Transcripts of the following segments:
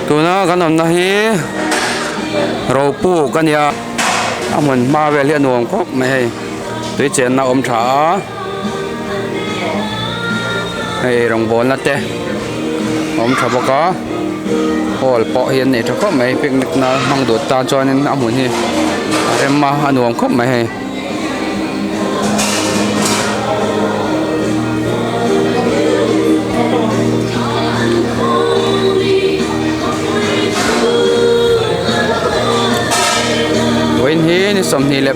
Tuna kan awmna hi ropuk a nia a hmun hma vel hi a nuam khawp mai hei tui chenna a awm tha a hei rawngbawlna te a awm tha bawk a hall pawh hi an nei tha khawp mai picnic na hmang duh tan chuanin a hmun hi a rem a a nuam khawp mai hei. Vawiin hi ni 24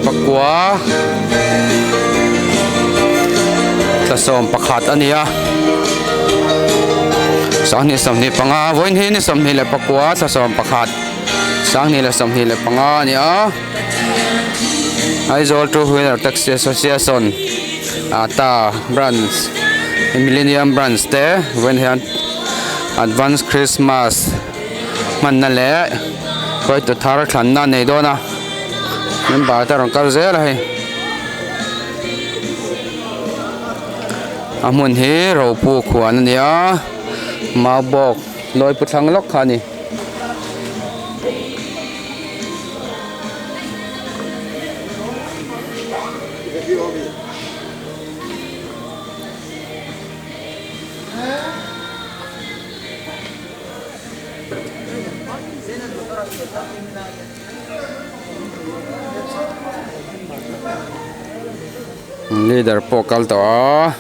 thla 11 a ni a 2025 vawiin hi ni 24 thla 11 2025 a ni a. Aizawl two wheeler taxi association ata branch millennium branch te vawiin hian advance christmas hmanna leh hruaitu thar thlanna a nei dawn a member te a rawn kal zel a hei a hmun hi ropuk huan a ni a maubawk lawipu thlang lawk kha a ni. Leader pawh kal tawh a.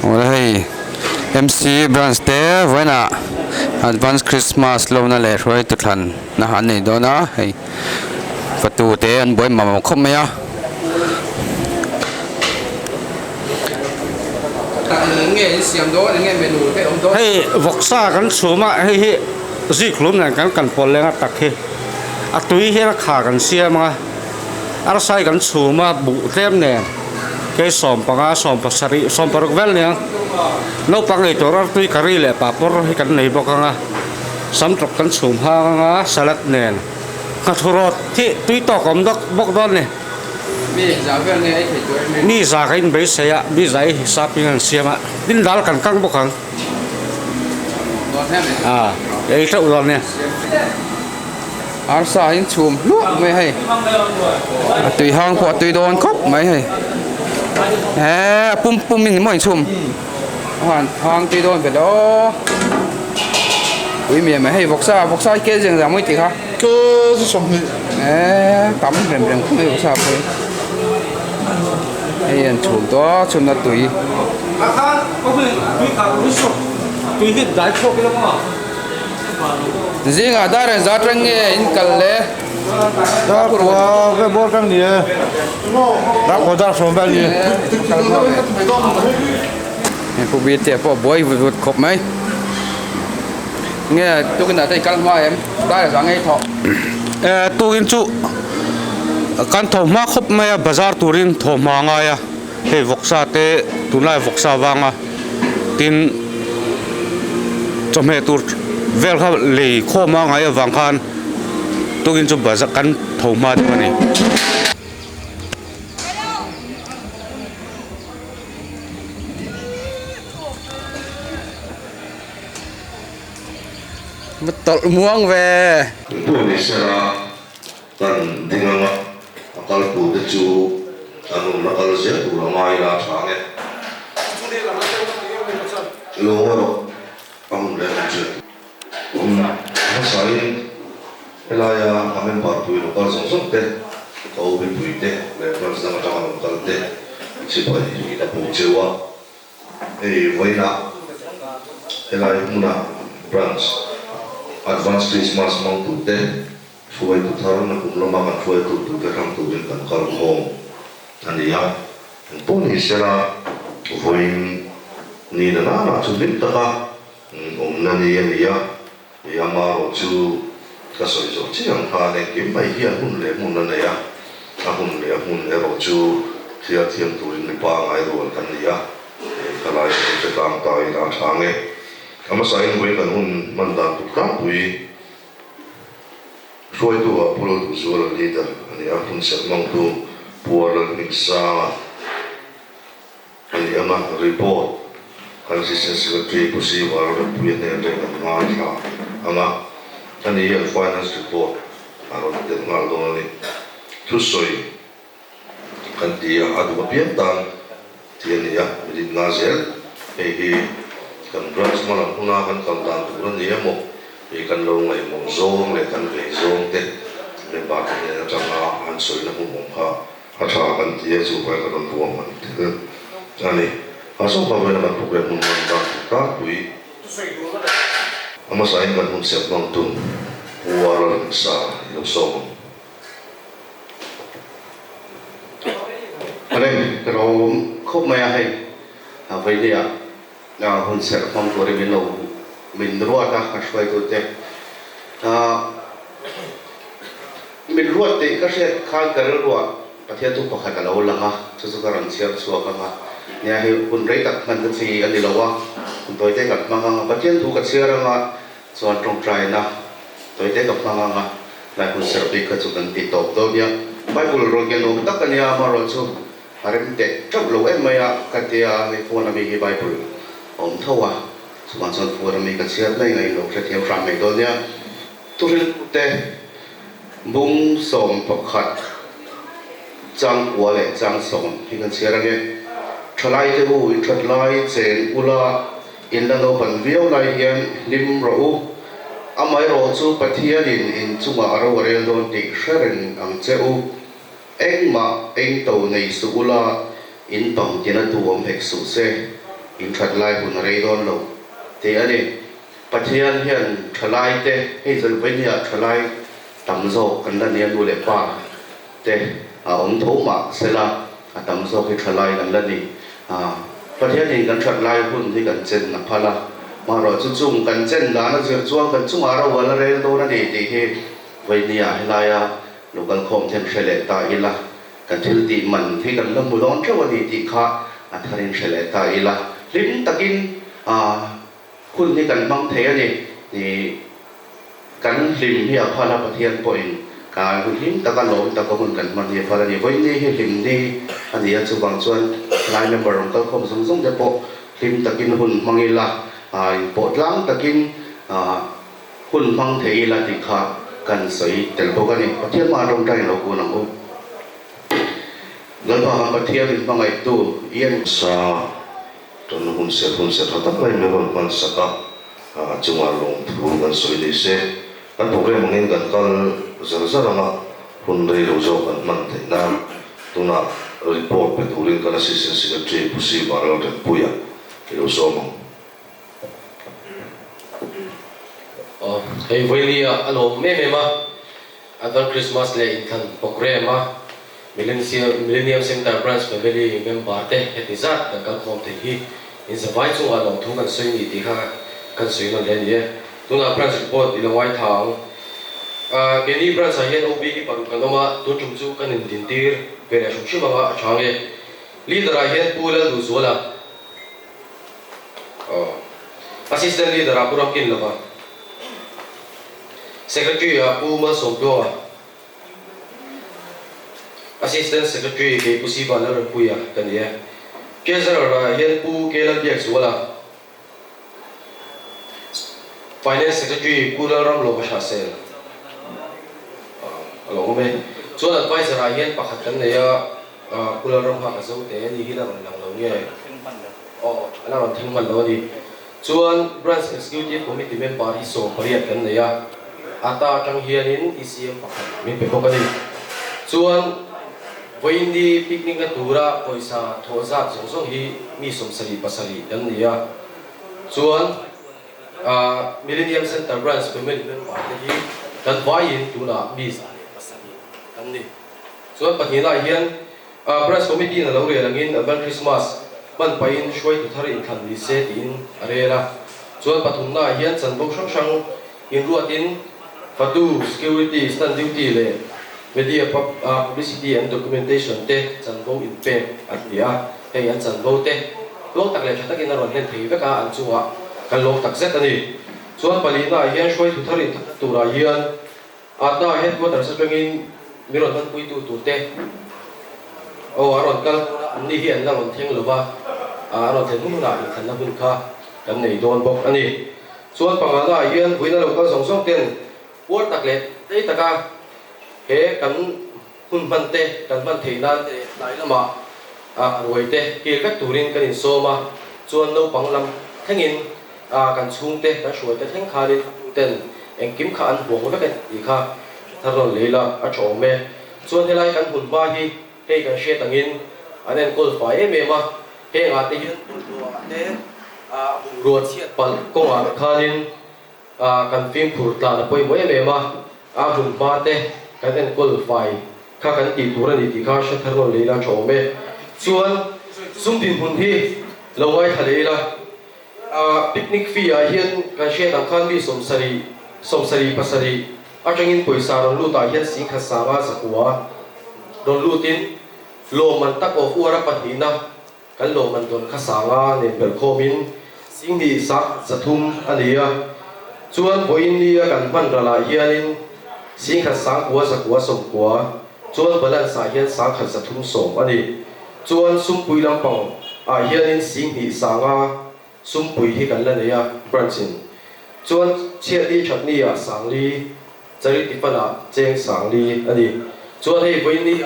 Awle hei MC branch te vawiinah advance christmas lawmna leh hruaitu thlan na an nei dawn a hei fatu te an buai mamawh khawp mai a. Hei vawksa kan chhum a hei hi zikhlum nen kan kan pawl leng a tak hi a tui hian a kha kan siam a. Arsai kan chhum a buh tlem nen kei 15 17 16 vel nia naupang ei tur artui curry leh papawr hi kan nei bawk ang a samtawk kan chhum hang ang a salad nen nghathurawt hi tui tawk a awm dawk bawk dawn a ni mi za ka inbeisei a mi za ei hisap in an siam a tin dal kan kang bawk ang a ei teuh dawn nia. Arsa in chhum hluah mai hei a tui hang pawh a tui dawn khawp mai hei he a pum pum in maw in chhum a han hang tui dawn vel aw ui miah mai hei vawksa vawksa hi kg engzah mawi tih kha kg 20 eh tam rem rem khawp mai vawksa pawh hi hei an chhum tawh a chhumna tui tui hi dai chhuak ila maw. Zingah dar engzah atang nge in kal le? Dar kua vel bawr kang ni e. Dar kua dar sawm vel ni. Hei pu Biate pawh buai vut vut khawp mai. Nge tukin ah te i kal hma em? Dar engzah nge i thawh? E tukin chu kan thaw hma khawp mai a bazar turin thaw hma ngai a. Hei vawksa te tunlai vawksa vanga tin chawhmeh tur vel kha lei khawm a ngaih avang khan Tukin chu bazar kan tho hma deuh a ni. Va tawlh muang ve. Pawh ni sela kan ding anga a kal tur te chu an rawn la kal zel tur a ngai la tha nge. Lo ngaw rawh a hun leh hun hriat. Kum hmasain helaia a member pui lo kal zawng zawng te, ka u mipui te leh branch dang atanga rawn kal te sipai ka puk cheu a. Hei vawiinah helai hmuna branch Advance Christmas hmang turte hruaitu thar na kum lama kan hruaitu turte hlang turin kan kal khawm a ni a. Engpawh ni sela vawiin ni na nana chu hlim taka Awmna ni a ni a, i amarawh chu ka sawi zawh chiah ang khan engkim mai hian hun leh hmun a nei a, a hun leh a hmun erawh chu thliar thiam turin mi pangai rual kan ni a, ka lai chu hre tlang ta ila a tha nge. A hmasain vawi kan hun hman dan tur tlangpui hruaitu ah Pu Lalduhzuala leader a ni a, hun serh hmangtu Pu Lalhmingsanga A ni ang a, report kan Assistant Secretary Pu Siva Rawtpuia hnen reng an ngaithla ang a, a ni hian Finance report a rawn telh nghal dawn a ni. Thusawi kan ti a, a duh apiang tan tih a ni a, minute nga zel hei hi kan branch hma lam huna kan kal dan tur a ni emaw, hei kan lo ngaihmawh zawng leh kan vei zawng te member te hnen atanga an sawina hmun awm kha A tha kan ti a, chu vai ka rawn ruam han tel a ni. A sawmpa vela kan program hun hman dan tur tlangpui. A hmasain kan hun siam hmang tum Pu Aral Hmsa i lo sawm ang. Reng ka lo khawp mai a hei Vailia hun serh hmang turin min lo min ruat a ka hruaitute. Min ruat tih ka hriat khan ka rilruah Pathian thu pakhat a lo lang a, chu chu ka rawn chhiar chhuak ang a. Nia hei hun rei tak hman ka chi a ni lo a, hun tawite kan hmang ang a, Pathian thu ka chhiar ang a, chuan tawngtaina tawite ka hmang ang a, lai hun serh bik kha chu kan ti tawp dawn nia. Bible rawn ken awm tak a nia, amaherawhchu a rem teh teuh lo em mai a, ka tia hei phone ami hi Bible a awm tho a, chuvang chuan phone ami ka chhiar mai ngaih lo hrethiam hram mai dawn nia. Thuhriltute bung 11 changkua leh chang sawm hi kan chhiar ange. Thalaite u in that lai chen ula in la naupan viau lai hian hlim rawh u. Amaherawh chu Pathianin in chungah a ro a rel dawn tih hre reng ang che u. Engmah eng to nei suh ula in pang tina tu awm hek suh se, in that lai hun a rei dawn lo tih a ni. Pathian hian thalai te, hei Zalvainia thalai tam zawk kan la nia nu leh pa te a awm tho mah sela a tam zawk hi thalai kan la ni. Pathianin kan that lai hun hi kan chen a phal a, marawh chu chung kan chen dan a zir chuan kan chungah ro a la rel dawn a ni tih hi Vainia helaia local khawm then hre leh ta ila, kan thil tih man hi kan la hmu dawn theuh a ni tih kha a tharin hre leh ta ila, hlim takin Hun hi kan hmang thei a ni. Ih, kan hlim hi a phal a, Pathian pawhin ka hun hlim taka lawm taka hun kan hman hi a phal a ni. Vawiin ni hi hlim ni a ni a, chuvang chuan helai member rawn kal khawm zawng zawng te pawh hlim takin hun hmang ila, inpawh tlang takin hun hmang thei ila tih kha kan sawi tel bawk a ni. Pathian hmaah tawngtai in lo kun ang u. Lalpa kan Pathian min hmangaihtu Ian. Sa. Kan hun serh hun serh tha tak mai min rawn hman sak a, a chungah lawmthu kan sawi ni se. Kan program angin kan kal zar zar ang a, hun rei lo zawk kan hman theih nan tunah report pe turin kan Assistant Secretary Pu Siva Lalrempuia i lo sawm ang. Aw, hei vawinia a lawm em em a, Advent Christmas leh inthlan program a Millennium Centre Branch Family member te heti zat kan kal khawm thei hi in zavai chungah lawmthu kan sawi ni tih kha kan sawi nawn hle a ni e. Tunah Branch report i lo ngaithla ang. Keini Branch ah hian OB hi paruk kan awm a, tun tum chu kan indintir ve leh hrim hrim anga a tha nge. Leader ah hian Pu Lalduhzuala, Assistant Leader ah Pu Ramkin lova. Secretary ah Pu Malsawmtluanga, Assistant Secretary kei Pu Siva Lalrempuia ka ni e. Treasurer ah hian Pu K Lalbiakzuala, Finance Secretary Pu Lalramlawma Hrahsel a lo awm e. Chuan Adviser ah hian pakhat kan nei a, Pu Lalramnghaka Zote a ni hi la rawn lang lo nge? Aw, a la rawn thleng hman lo a ni. Chuan Branch Executive Committee member hi 18 kan nei a, ata atang hianin ECM pakhat min pe bawk a ni. Chuan vawiin picnic na tura pawisa thawh zat zawng zawng hi mi 77 kan ni a. Chuan Millennium Centre Branch Family member te hi kan vaiin tunah mi 107 kan ni. Chuan pahnihnaah hian Branch Committee in a lo rel angin Advent Christmas hman pahin hruaitu thar inthlan ni se tiin a rel a. Chuan pathumnaah hian chanvo hrang hrang inruatin fatu, security, stand duty leh media publicity and documentation te chanvo inpek an ni a. Hei an chanvo te tluang tak leh tha takin a rawn hlen thei vek a, an chungah kan lawm tak zet a ni. Chuan palihnaah hian hruaitu thar inthlan turah hian Atna headquarters atangin mi rawn hmanpuitu turte aw a rawn kal dawn a, anni hi an la rawn thleng lo va, a rawn thlen hun hunah inthlanna hun kha kan nei dawn bawk a ni. Chuan pangana ah hian vuina lo kal zawng zawng ten puar tak leh tlei taka he kan hun hman te kan hman theih nan te tlai lamah ruai te kil vek turin kan insawm a, chuan naupang lam thlengin kan chhungte kan hruaite thleng khanin ten engkim kha an huang vek a ni tih kha thar rawn lei la a tha awm e. Chuan helai kan hmun hma hi hei kan hriat angin an enkawl fai em em a, hengah te hian bawlhhlawhah te bungrua chhiat palh kawngah khanin kan fimkhur tlan a pawimawh em em a, a hmun hma te kan enkawl fai kha kan tih tur a ni tih kha hre thar rawn lei la a tha awm e. Chuan sum dinhmun hi lo ngaithla leh ila. Picnic fee ah hian kan hriat ang khan mi 70, 77 atangin pawisa rawn lut ah hian 10,000 sanga zakua rawn lutin lawmman tak of uara pahnihna kan lawmman dawn kha sanga nen belh khawmin 2 sang 300 a ni a. Chuan vawiin ni a kan hman ral ah hianin 10,000 sang kua zakua 90 chuan balance ah hian 1,310 a ni. Chuan Sumpui lampang ah hianin 2 sanga Sumpui hi kan la nei a, branch in. Chuan chhiatni thatni ah 4000, charity fund ah cheng 4000 a ni. Chuan hei vawiin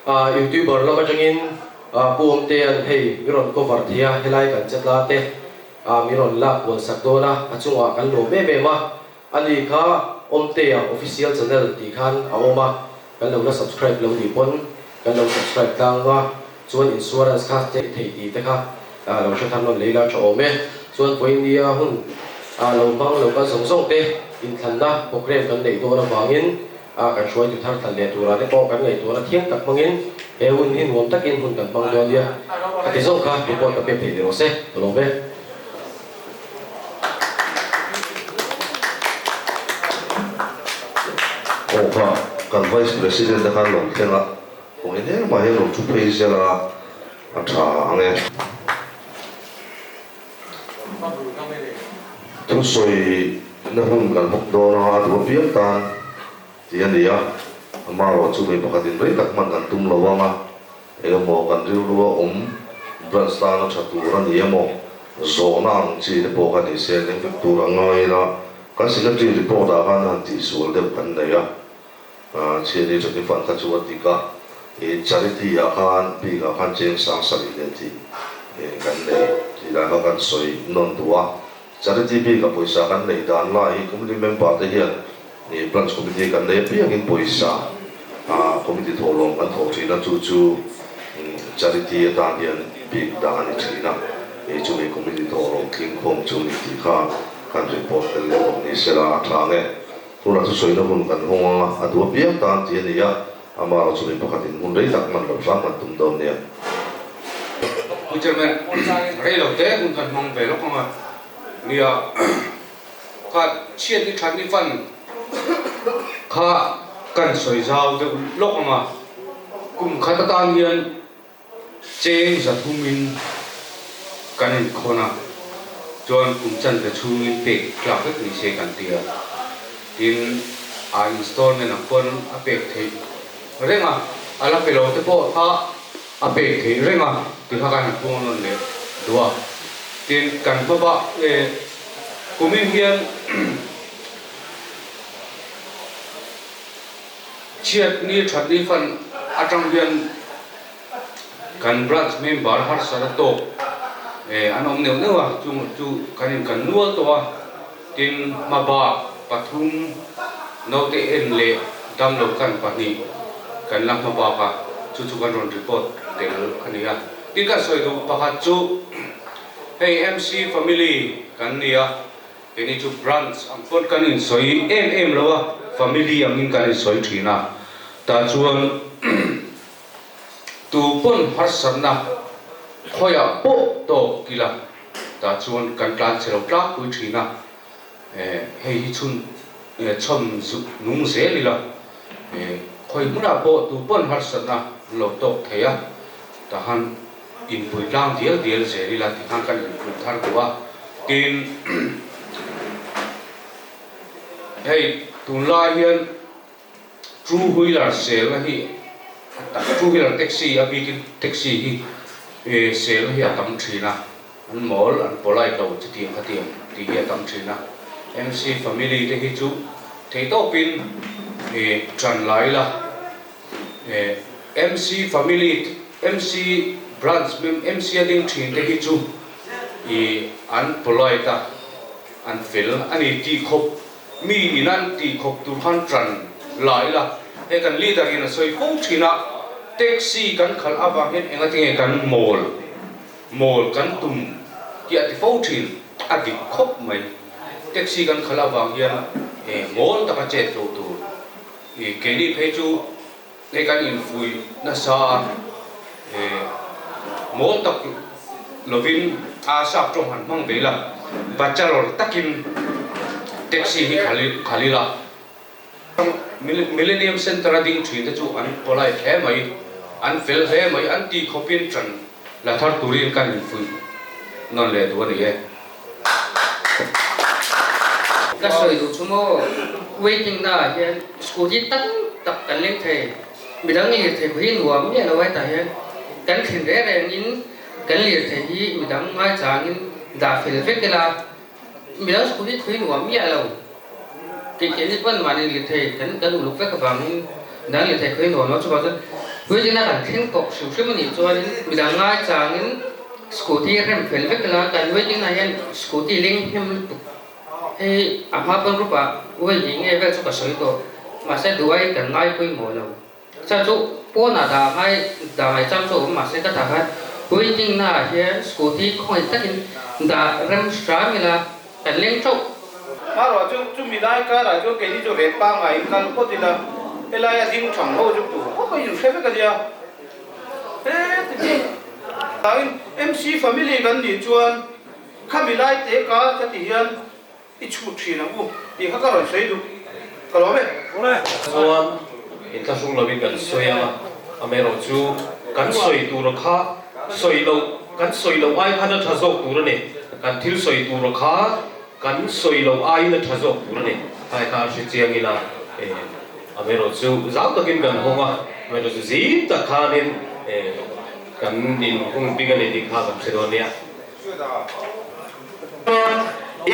ah youtuber lam atangin Pu Awmtea'n hei mi rawn cover thei a, helai kan chetla te mi rawn lak kual sak dawn a, a chungah kan lawm em em a. Ani kha Awmtea official channel tih khan a awm a, kan lo la subscribe lo nih pawn kan lo subscribe tlang a, chuan insurance kha check thei tih te kha lo hre thar nawn lei la tha awm e. Chuan vawinia hun lo hmang lo kal zawng zawng te inthlanna program kan neih dawn avangin kan hruaitu thar thlan leh turah te pawh kan ngaihtuahna thiang tak hmangin he hun hi nuam takin hun kan hmang dawn nia. Khati zawng kha report ka pek thei ni rawh se, ka lawm e. Aw kha, kan Vice President te khan lo thleng a, kawng en em ah hian lo thu phei zel a, a tha ang e. Thusawi na hun kan hawk dawn a, a duh apiang tan tih a ni a, amaherawh chu mi pakhatin rei tak hman kan tum lo ang a. Engemaw kan rilrua awm branch tana tha tur a ni emaw zawhna ang chi te pawh kha ni se eng vek tur a ngai ila kan secretary report ah khan han tihsual deuh kan nei a, chhiatni thatni fund kha chu a dik a, i charity ah khan bik ah khan cheng 7000 leh tih kan nei tih lai kha kan sawi nawn duh a, charity bik a pawisa kan neih dan lai hi committee member te hian Ni Branch Committee kan nei apiangin pawisa Committee thawhlawm kan thawh thin a, chu chu Charity atan hian bik dah a ni thin a, hei chumi Committee thawhlawm tling khawm chu ni tih kha kan report tel leh bawk ni sela a tha ang e. Tunah chu sawina hun kan hawng ang a, a duh apiang tan tih a ni a, amaherawh chumi pakhatin hun rei tak hman loh hram kan tum dawn nia. Pu Chairman, rei lo te hun kan hmang ve lawk ang a, nia. Kha chhiat ni that ni fan kha kan sawi zau deuh lawk ang a, kum khat atan hian cheng 300 in kan inkhawn a, chuan kum chanve chhungin pek tlak vek ni se kan ti a. Tin, a installment ang pawn a pek theih reng a, a la pe lo te pawh kha a pek theih reng a ti kha kan han pung nawn leh duh a. Tin, kan hmabah kumin hian chhiat ni that ni fan atang hian kan branch member harsat a tawk an awm neuh neuh a, chung chu kan in kan nual tawh a. Tin, hmabak pathum naute en leh damlo kan pahnih kan la hmabak a, chu chu kan rawn report tel a ni a. Tin, kan sawi duh pakhat chu hei MC family kan ni a, keini chu branch ang pawn kan insawi em em lo a, family angin kan insawi thin a, tah chuan tu pawn harsatna khawiah pawh tawk ila Tah chuan kan tlan che lo tlangpui thin a, hei hi chhun chhawm nung zel ila, khawi hmunah pawh tu pawn harsatna an lo tawk thei a, tah khan inpui tlang dial dial zel ila ti khan kan inpui thar duh a, tin hei tunlai hian Two wheeler selna hi two wheeler taxi a bikin taxi hi selna hi a tam thin a, an mawl an polite lo chutiang khatiang tih hi a tam thin a, MC family te hi chu theihtawpin ṭan la ila MC family MC branch MC a ding thin te hi chu an polite a an fel a ni tih khawp. Mi in an tih khawp tur khan ṭan la ila, he kan leader in a sawi fo ṭhin a, taxi kan khalh avang hian enga tinge kan mawl, mawl kan tum tih a ti fo ṭhin, a dik khawp mai. Taxi kan khalh avang hian mawl taka chet lo tur, keini phei chu hei kan infuih nasa a, mawl tak lovin a sap tawng han hmang ve ila, bachelor takin taxi hi khal ila, Millennium Centre a ding thin te chu an polite hle mai, an fel hle mai, an ti khawpin tan la thar turin kan infuih nawn leh duh a ni e. Ka sawi duh chu maw, waiting na ah hian scooty tam tak kan leng thei, midang lirthei pawh hi nuam miah lo hetah hian kan thlen reng reng in kan lirthei hi midang ngaichang in dah fel vek ila, midang scooty khawi nuam miah lo, kei keini pawn mahni lirthei kan kan uluk vek avangin midang lirthei khawi nuam lo chuvang chuan waiting na kan thleng tawh hrim hrim a nih chuanin midang ngaichang in Scooty rem fel vek ila kan waiting ah hian scooty leng hnem lutuk hei a hma pawn group ah waiting nge vel chu ka sawi tawh mahse duai kan ngai pawimawh lo chuan chu pawn ah dah ngai dah ngai chang chu a awm mahse ka tah khan waiting na ah hian scooty khawngaih takin dah rem hram ila kan leng teuh. Hmaruah chu chumi lai karah chuan keini chu ret pangngai in kal phawt ila helai a ding thang ho chu tur khawp a inhre vek a nia. Tain MC family kan nih chuan khami lai te ka ka ti hian i chhut thin ang u tih kha ka rawn sawi duh ka lawm e. Chuan inthlahrung lovin kan sawi ang a, amaherawh chu kan sawi tur kha sawi loh kan sawi loh ai khan a tha zawk tur a ni, kan thil sawi tur kha kan sawi loh aiin a tha zawk tur a ni. Khai kha a hre chiang ila e. Amaherawh chu zau takin kan hawng a, amaherawh chu zim tak khanin kan inhung bik a ni tih kha kan hre dawn nia.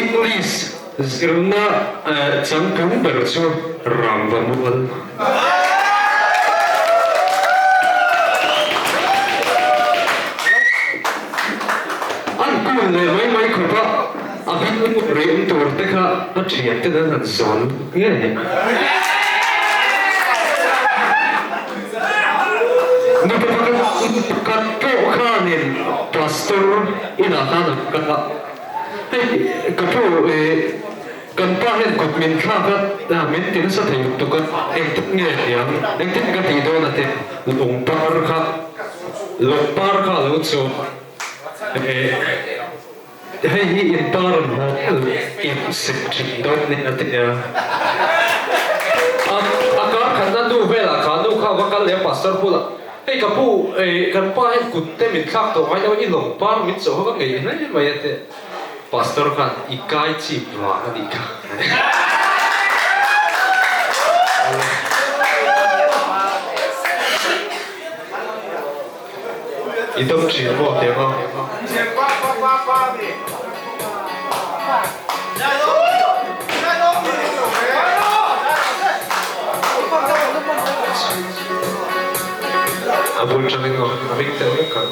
English zirna changtlung ber chu Rangva Mual. An kun leh mai mai khawp a. A hming rem tur te kha a thian ten an han zawn ngei. Mipa pakhat pawh khanin pastor inah khan an kal a, hei ka pu kan pa hian kut min thlak a, min ti nasa thei lutuk a, engtin nge niang, engtin ka tih dawn a ti, lungpar kha, lungpar kha a lo chawm a. Hei hi in pa rawn haw in sep thin dawn nih a ti a. A kar khatna nu velah kha nu kha va kal leh a pastor bulah, Hei ka pu, kan pa hian kut te min thlak tawh ngai lo, i lawng par min chawh kha ka ngei hle mai a ti. Pastor khan i kai chip vang a nih kha. I dam thin maw teh ang a. A bul tangin aw, a hming tel vek kha.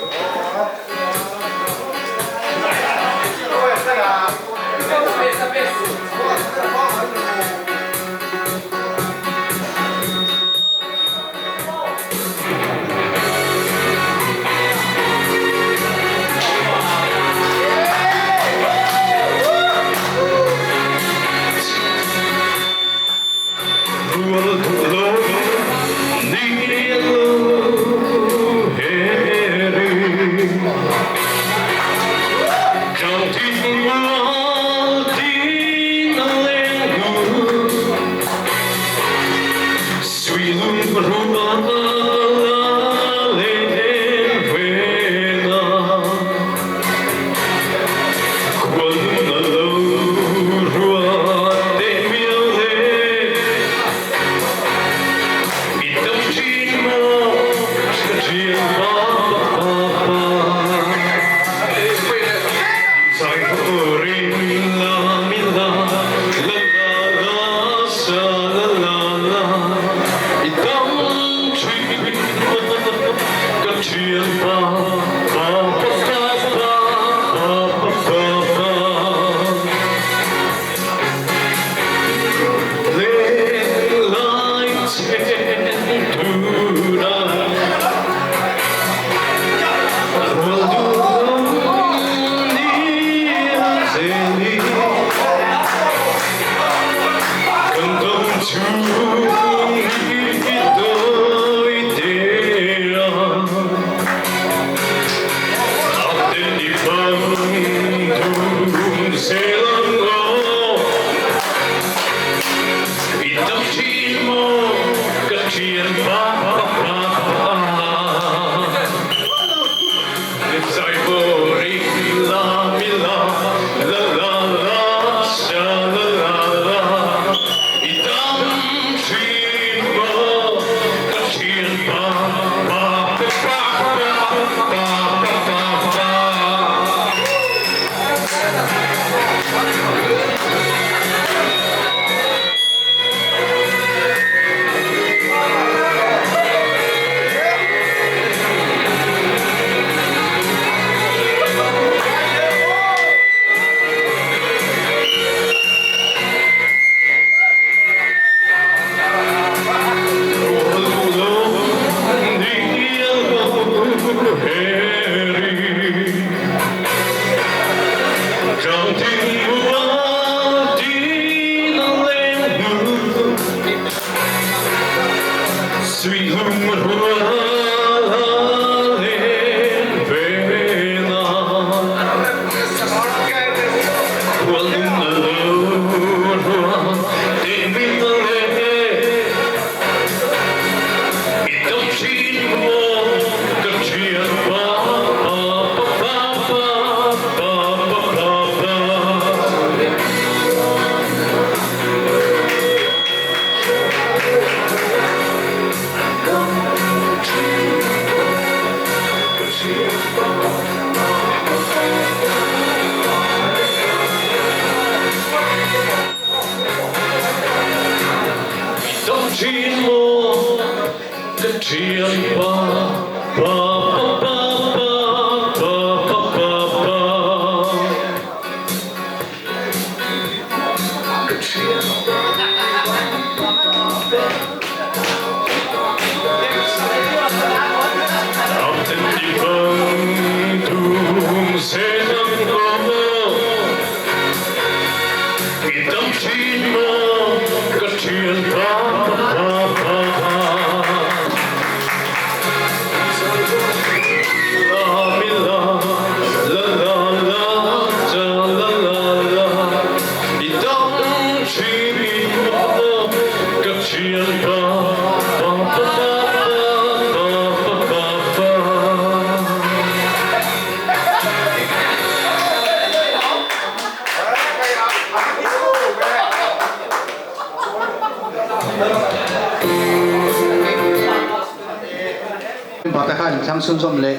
Member te khan inthlang chhunzawm leh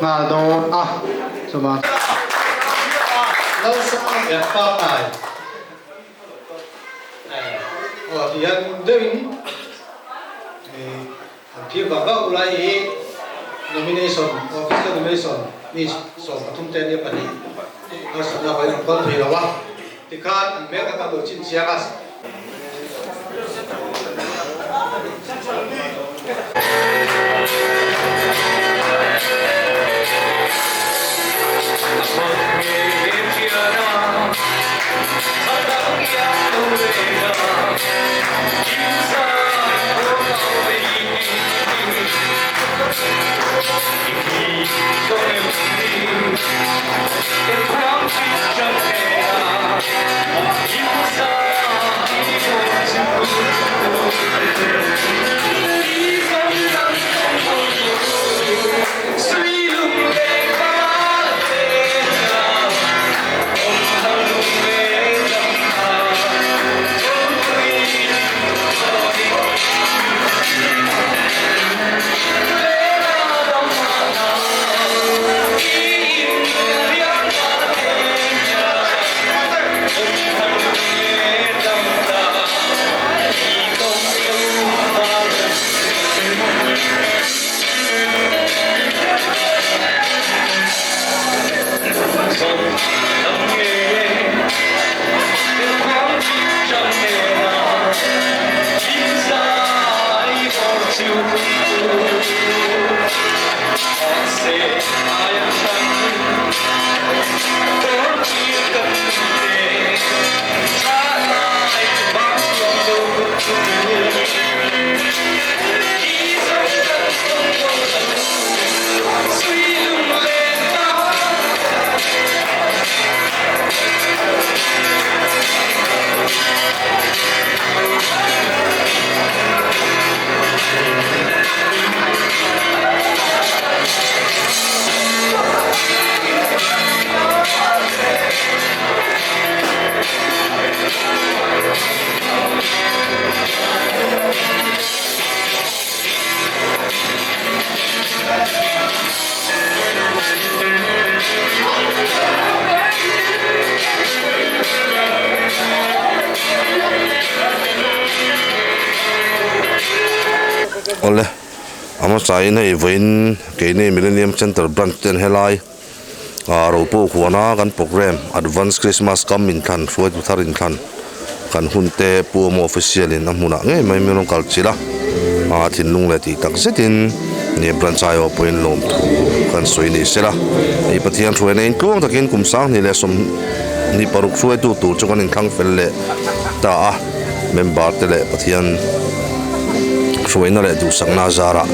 nghal dawn a, chuvang. Lalsang pa hnai aw ti hian deuhin han phir vak vak ula i nomination official nomination mi 13 te ania pahnih harsatna avangin an kal thei lo a tikhan an hmel kha kan lo chhinchhiang a. Awle, a hmasain hei vawiin keini Millennium Centre Branch ten helai ah ropu huana kan programme Advance Christmas kam inthlan hruaitu thar inthlan kan hun te Pu Awma official in a hmunah ngei mai min rawn kal chilh a, ah thinlung leh tih tak zetin ni Branch aiawh pawhin lawmthu kan sawi ni sela. Hei Pathian hruaina in tluang takin kum sanghnih leh 26 hruaitu tur chu kan inthlang fel leh ta a, member te leh Pathian hruaina leh duhsakna zarah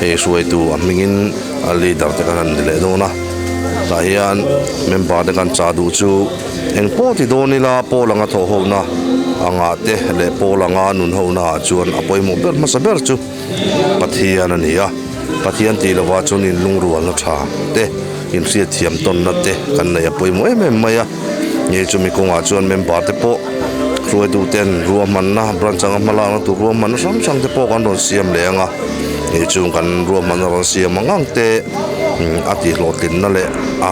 hei hruaitu a hmingin a leader te kan han ni leh dawn a, tah hian member te kan chah duh chu eng pawh ti dawn ila pawl anga thawh ho na anga te leh pawl anga nun ho na ah chuan a pawimawh ber hmasa ber chu Pathian a ni a, Pathian tih lovah chuan inlungrualna tha te, inhriatthiam tawnna te kan nei a pawimawh em em mai a, nge chumi kawngah chuan member te pawh hruaitu ten ruahmanna branch anga hmalakna tur ruahmanna hrang hrang te pawh kan rawn siam leh ang a, nge chung kan ruahmanna rawn siam ang ang te a tihhlawhtlinna leh a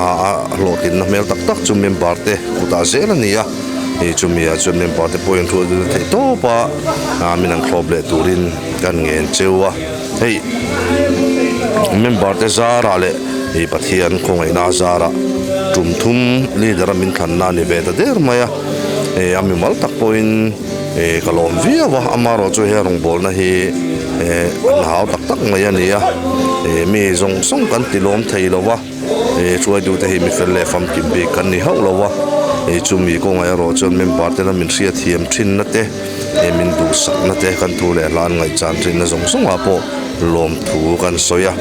hlawhtlinna hmel tak tak chu member te kutah zel a ni a. Hei chumi ah chuan member te pawhin thu a dil theih tawp a, ah min an thlawp leh turin kan ngen cheu a, hei member te zarah leh hei Pathian khawngaihna a zarah tum thum leader a min thlanna a ni ve ta der mai a, hei a mimal tak pawhin eh ka lawm viau a, amaherawh chu hei rawngbawlna hi eh an hau tak tak mai a ni a, eh mi zawng zawng kan ti lawm thei lo va. He hruaitute hi mi fel leh famkim bik kan ni hauh lo a, hei chu mi kawngah erawh chuan member tena min hriatthiam thinna te, hei min duhsakna te kan thu leh hla an ngaihchan thinna zawng zawngah pawh lawmthu kan sawi a,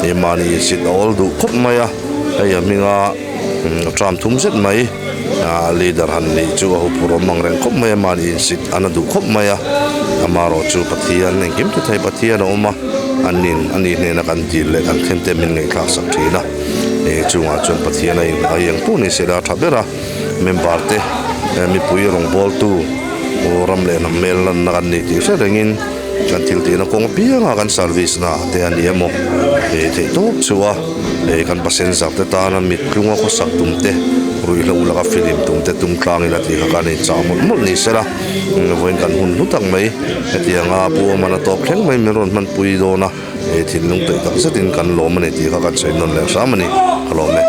hei mahni insit a awl duh khawp mai a, hei a hminga term thum zet mai ah leader han nih chu a huphurh awm ang reng khawp mai a, mahni insit a na duh khawp mai a, amaherawh chu Pathian engkim ti thei Pathian a awm a. Anin a ni hnena kan dil leh kan thlen te min ngaihthlak sak thin a, eh chungah chuan Pathian a in a iang pur ni se la a tha ber a, member te mipui rawngbawltu ram leh hnam hmel lanna kan ni tih hre rengin Kan thil tihna kawng apianga kan service na te a ni emaw eh theih tawp chu a eh kan passenger te tana mit tlunga khawsak tum te ruihhlo laka filim tum te tum tlang ila tih kha kan inchah mawlh mawlh ni sela vawiin kan hun hlu tak mai hetianga pu awmana tawp thleng mai min rawn hmanpui dawn a eh thinlung peih tak zetin kan lawm a ni tih kha kan sawi nawn leh hram a ni ka lawm e.